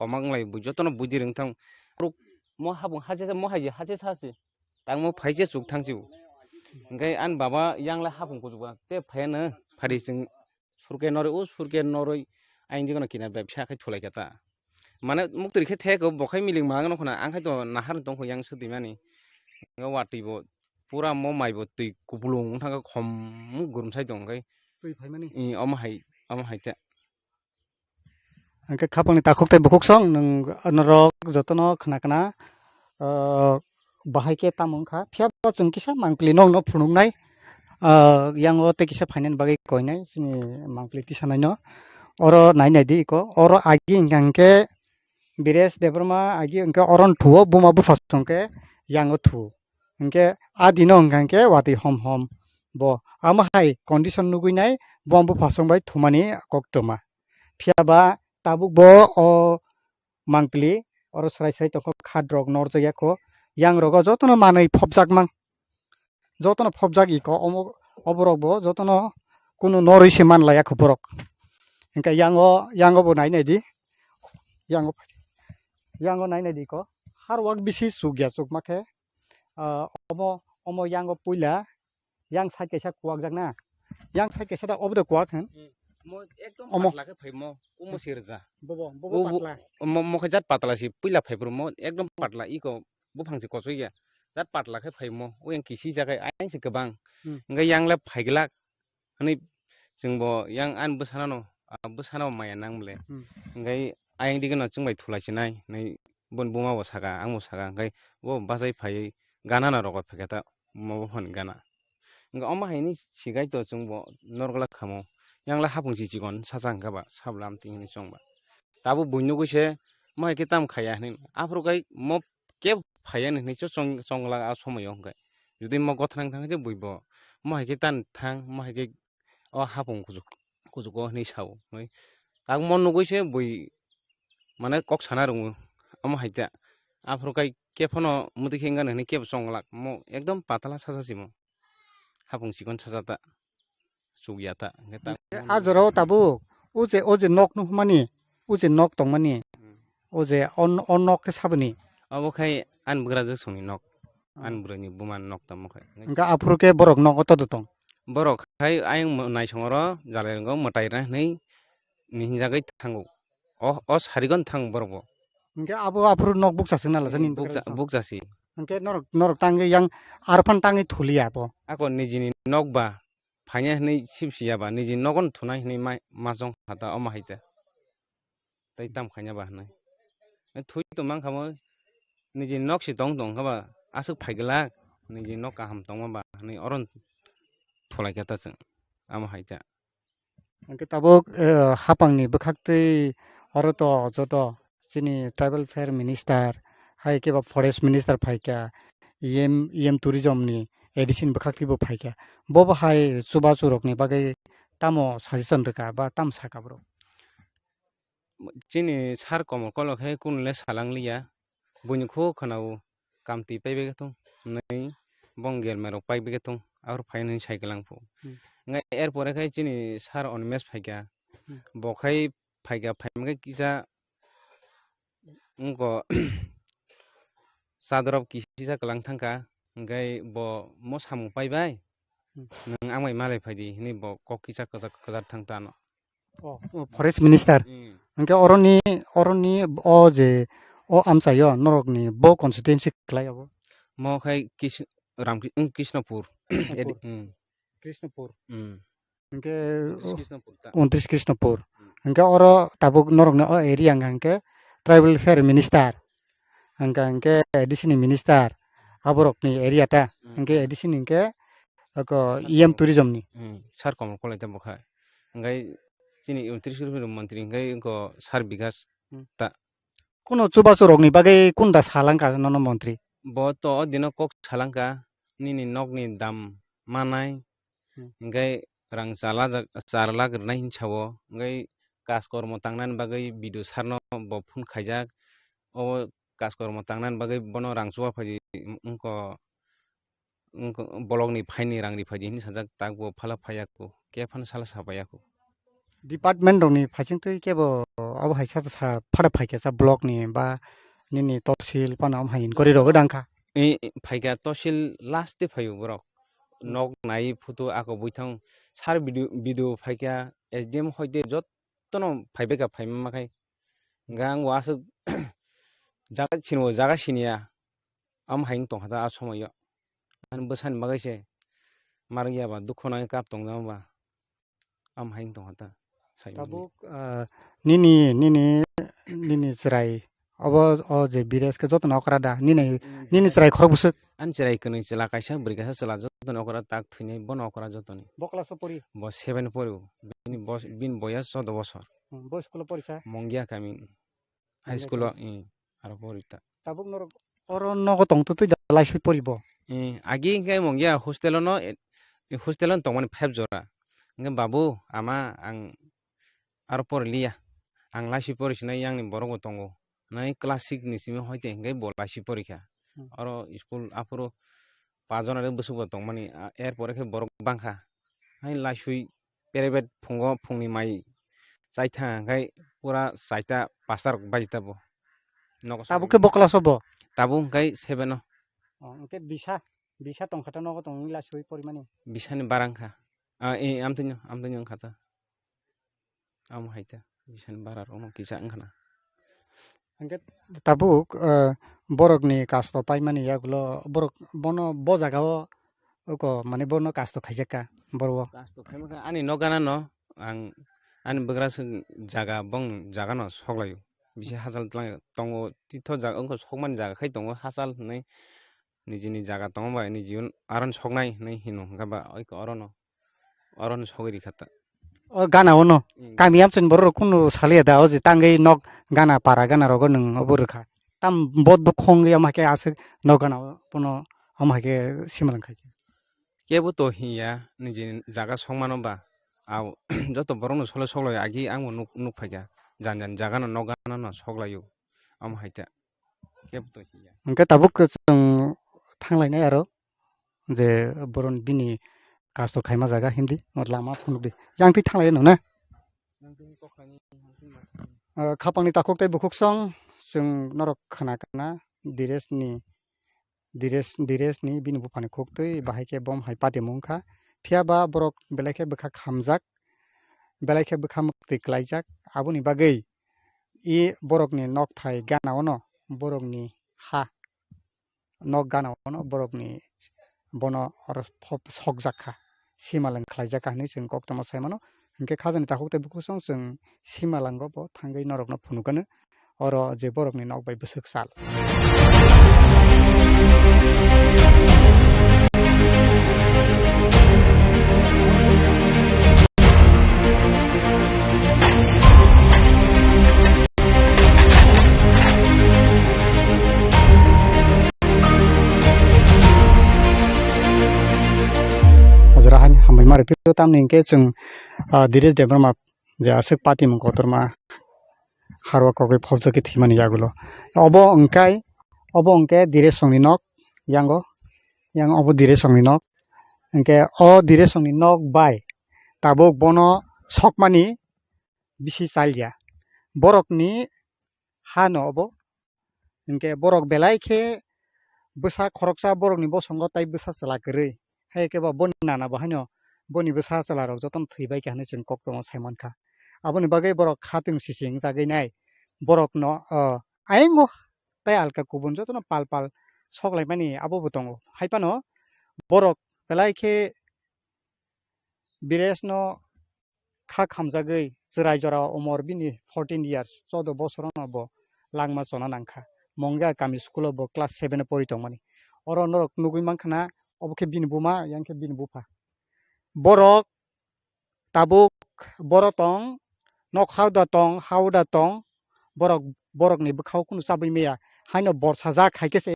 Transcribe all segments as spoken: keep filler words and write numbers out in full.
komak wnglai bo jotono buji rwng thang. Mo hapung hache mo hai hache sa se. Tangmo phai se chuk thang se bo. Hwnkhe ani baba yang le hapung kuchuk ba te phai ano phari chwng surke norwi o surke norwi ayang jikno kina bebsa khai thulai kha ta. Mane muktwi khe thek bo khai miling ma no khna ang khai to nahar tong kho yang sudi mani. Watwi bo pura mo mai bo twi kupulung wng thang kha khom gurumsai tong khai. Twi phaimani. I, omo hai, omo hai ta. Hwnkhe khapangni takhuk tei bukhuk song nwng norok jotono khna khna, ah, bahai khe tamo wngkha. Phiya bo chwng kisa mangpili nokno phunuknai, ah, yango tei kisa phainani bagwi koinai chini mangpili tisanaino. Oro nai nai di iko, oro agi hwnkha hwnkhe Biresh Debbarma agi hwnkhe oro thuo, buma bupha songkhe yango thuo. Hwnkhe a dino hwnkha hwnkhe watwi hom hom bo. Amo hai condition nugwi nai buma bupha song bai thumani koktwma. Phiya ba tabuk bo o mangpili oro srai srai tongkho khat rok norjak ya kho. Yang rogo jotono manwi phobjak mang. Jotono phobjak iko omo oborok bo jotono kunu norwi se man laya kho borok. Hwnkhe yango, yango bo nai nai di. Yango, yango nai nai di ko. Har wak bisi chuk ya chukma khe. Ah, omo, omo yango puila yang side kaisa kuwak jak na. Yang side kaisa da obo de kuwak hin. Hmm. Mo ekdom omo patla khe phaimo, omo sirja. Bobo, bobo o bo-, patla. Mo, mo khe jat patla si puila phai phuru mo ekdom patla iko buphang si kochoi ya. Jat patla khe phaimo, o yang kisi jagai ayang si kwbang. Hmm. Hwnkhe yang le phaiglak. Hani chwng bo yang ani bwsano no, ah, bwsano maya nang bole. Hmm. Hwnkhe ayang dige no chwng bai thulai chinai, nai bon buma bo saka, ang bo saka, hwnkhe bo bachai phaiwi gana no rogoi phaikha ta, omo bo phani gana. Hwnkhe omo hai ni sigai to chwng bo norok la khamo, yang la hapung si chikon sacha hwnkha ba, sabla amtwi hwnwi chwng ba. Tabuk bui nugui se, mo hai khe tamo khaiya hwnwi, aphuru khai mo kebo phaiya ni hwnwi se chong-, chonglak a somoyo hwnkhe. Jodi mo gothanang thang khe bui bo, mo hai khe tan thang, mo hai khe o hapung kuchuk, kuchugo hwnwi sao. Hwnwi tak mo nugui se bui mane kok sana rwngo, omo hai ta. Aphuru khai khe phano mwtwi khe wngkha hwnwi kebo chonglak, mo ekdom patala sacha si mo. Hapung chikon sacha ta. Chukya ta, hwnkhe ta. Hwnkhe a jora o tabuk, o je, o je nok nukmani, o je nok tongmani, hmm, o je o, o nok khe saboni? Obo khai ani bwrajwk songni nok, hmm, ani bwrwini buma nok tamo khai. Hwnkhe aphuru khe borok nok o todo tong? Borok khai ayang mo-, naisong oro jalai rwngo mwtai rwna hwnwi ni hinjagwi thango. O, o sarigon thang borok bo. Hwnkhe abo aphuru nok bukcha se nala jani bukcha, bukcha si. Hwnkhe norok, norok tangwi yang arphan tangwi thuliya abo. Ako nijini nok ba phaina hwnwi sibsi ya ba, nijini nogo thunai hwnwi ma, ma chong kha ta, omo hai ta. Tei tam khaina ba hwnwi. Thui tong mang kha mo, nijini nok si tong tong kha ba, aswk phai glak, nijini nok kaham tongma ba hwnwi oro thulai kha ta chwng, omo hai ta. Hwnkhe tabuk, eh, hapangni bwkhaktwi oro to joto chini tribal fair minister, hai khe ba forest minister phaikha, E M, E M tourism ni A D C ni bwkhaktwi bo phaikha. Bo bo hai chubachu rokni bagwi tamo suggestion rwkha ba tamo sakha borok? Chini sir Komol Kolok khe kunu le salang liya. Buini kho khwnao kamtwi paibai khe thung, hwnwi bong gelmai rok paibai khe thung, aphuru phai hwnwi sai kwlang phu. Hmm. Hwnkhai er pore khai chini sir Animesh phaikha, hmm, bo khai phaikha, phaima khe kisa wngkha chadorop kisa kwlang thangkha, hwnkhai bo mo samung paibai, hmm, nwng ang bai malai phaidi hwnwi bo kok kisa kwchak kwchar thang ta ano. Oh, oh, forest minister. Hmm. Hwnkhe oroni, oroni o je o amchaio norokni bo constituency kwlai abo? Mo khai Kis-, Ram-, wng Krishnapur. Krishnapur. Edi-, hmm. Krishnapur. Hmm. Hwnkhe untris Krishnapur ta. Untris Krishnapur. Hmm. Hwnkhe oro tabuk norokni o area wngkha hwnkhe tribal fair minister. Hwnkha hwnkhe A D C ni minister. Aborokni area ta. Hmm. Hwnkhe A D C ni hwnkhe oko E M tourism ni. Hmm. Sir Komol Kolok ta bokha. Hwnkhe chini untris Krishnapur montri hwnkhe oko Sir Bikas, hmm, ta. Kuno chubachu rokni bagwi kunda salangkha nono montri? Bo to o dino kok salangkha, nini nokni dam manai, hmm, hwnkhe rang chalajak, char lakh rwnai hinwi sao, hwnkhe kaskormo tangnani bagwi B D O sir no bo phone khaijak, o kaskormo tangnani bagwi bono rang chubaphai wngkha. Wngkha, bolokni phaini rang riphaidi hinwi sajak, tak bo phala phaiya kho, khe phano sala sa phaiya kho. Department rokni phaising twi kebo abo hai sa sa phada phaikha sa block ni ba nini tosil phano am hai inquiry rogo dang kha. I, i, phaikha tosil last de phaio borok. Hmm. Nok nai photo ako buithang sar video, video phaikha S D M hoite jottono phaibaikha phaima makhai. Hwnkhe ang bo aswk jaga sini bo jaga siniya. Am hai wng tongkha ta a somoio. Ani bwsani bagwi se marwk ya ba dukhu nangwi kap tongjama ba. Am hai wng tongkha ta. Sai wngwi. Tabuk, ah, nini, nini, nini chwrai obo, o je Bires khe jotono okra da? Nini, hmm, nini chwrai khorok bwswk? Ani chwrai kwnwi chwla kaisa, bwrwi kaisa chwla jotono okra, tak thwinai bono okra jotoni. Bo class o pori? Bo seven pori o. Bini bos-, bini boyas choudo bosor. Hmm, bo school o pori sa? Mongia kami. High school o, i, aro pori ta. Tabuk norok oro nogo tong twtwi da laiswi pori bo? I, agi hwnkhe mungya hostel o no, e, hostel o no tongmani five jora. Hwnkhe babu, ama, ang aro pori liya. Ang laiswi pori sinai, yang ni borok bo tongo. Nai class six ni simi hoite hwnkhe bo laiswi pori kha. Hmm. Oro school aphuru pa jona re bwswk bo tongmani, a, er pore khe borok bangkha. Hai laiswi private phungo phungni mai chai thang khe pura chaita pasta rok baji tabo. Nogo tabuk khe bo class o bo? Tabuk hwnkhe seven o. O, hwnkhe bisa, bisa tongkha ta nogo tongwi laiswi porimani? Bisani barang kha. A, e, amtwino, amtwino wngkha ta. Amo hai ta, bisani bara rok no kisa wngkha na. Hwnkhe tabuk, eh, borok ni kasto paimani yagulo borok bono bo jaga o, oko mane bono kasto khaijak ka borok o. Kasto khaima khe ani nok gana no ang ani bwgra swk jaga bong jaga no sok lai o. Bisi hachal twlang tongo, tito jaga wngkha sokmani jaga khai tongo hachal hinwi nijini jaga tongo bai niji aron soknai hinwi hino hwnkha ba oi oro no. Oro no sogwi rikha ta. O gana o no. Hmm. Kami amchani borok rok kunu saliya da, o je tangwi nok gana para gana rogo nwng obo rwkha. Tam bot bo khongwi omo hai khe aswk nok gana o bono omo hai khe simalwng khai khe. Kebo to hiya niji jaga songmano ba. Au joto borok no solo soklai agi ang bo nuk, nuk phaikha. Jan jan jaga no nok gana no soklai o. Omo hai ta. Kebo to hiya. Hwnkhe tabuk chwng thanglainai aro. Je boron bini kasto khaima jaga himdi, o lama phunukdi. Yang twi thanglaino na? Ah, khapangni takhuk tei bukhuk song, chwng norok khna kana, Diresni, Dires, Diresni bini buphani khuk twi bahai khe bom hai patimung kha. Phiya ba borok belai khe bwkha khamjak, belai khe bwkha mwktwi klaijak. Aboni bagwi i borokni nokthai gana ono borokni ha. Nok gana ono borokni bono oro phop sokjak kha, simalwng khlaijak kha hinwi chwng koktwma sai mano. Hinkhe khajani takhuk tei bukhuk song chwng simalwngo bo thangwi norokno phunukgwno, oro je borokni nok bai bwswk sal. Ojora hani hambai ma rwphio tamni hinkhe chwng, ah, Diresh Debbarma je aswk patimung kotorma harwa kokwi phobjagwi thwimani yagulo. Obo hwnkhe, obo hwnkhe Diresh songni nok, yango, yang obo Diresh songni nok. Hinkhe o Diresh songni nok bai tabuk bono sokmani bisi chalya. Borokni hano obo. Hinkhe borok belai khe bwsa khoroksa borokni bosongo tai bwsa chwla kwrwi. Hai khe bo boni nana bo haino boni bwsa chwlarok jotono thwibai kha hinwi chwng koktwma sai mankha. Aboni bagwi borok khatwng sisi wngjagwi nai. Borokno, o, ayang o tai alka kubun jotono pal pal soklaimani abo bo tongo. Hai phano borok belai khe Bireshno kha khamjagwi chwrai jora umor bini fourteen years, choudo bosorono bo langma chona nangkha. Mongia kami school o bo class seven o pori tongmani. Oro norok nugwi mankha na, obo khe bini buma, yang khe bini bupha. Borok tabuk boro tong, nok hauda tong, hauda tong, borok, borokni bwkhao kunu chabwi maya. Haino borsajak hai khe se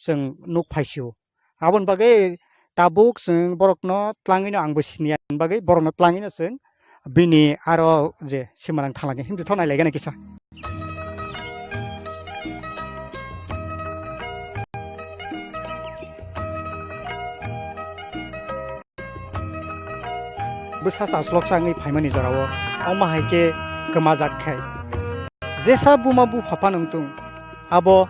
chwng nuk phaisio. Aboni bagwi tabuk chwng borokno tlangwino ang bo siniya bagwi borokno tlangwino chwng bini aro je simalwng thanglaini himtwi thok nailaigani kisa. Bwsa chasloksa wngwi phaimani jorao Omo hai khe kwmajak khai. Jesa buma bupha phano wng tong, abo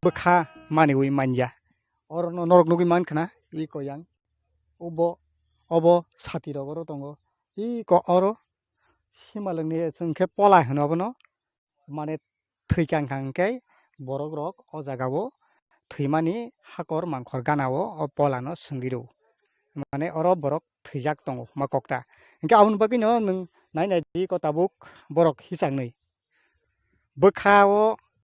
bwkha maniwi manya. Oro no norok nugwi man khna, i koyang. Ubo, obo sati rok oro tongo. I ko oro simalwng ni chwng khe pola hino abono. Mane thwi kang kang khe borok rok o jaga o thwimani hakor mangkhor gana o, o pola no swngwi rw. Mane oro borok thwijak tongo ma kokta. Hinkhe aboni bagwi no nwng nai nai di ko tabuk borok hichak nwi. Bwkha o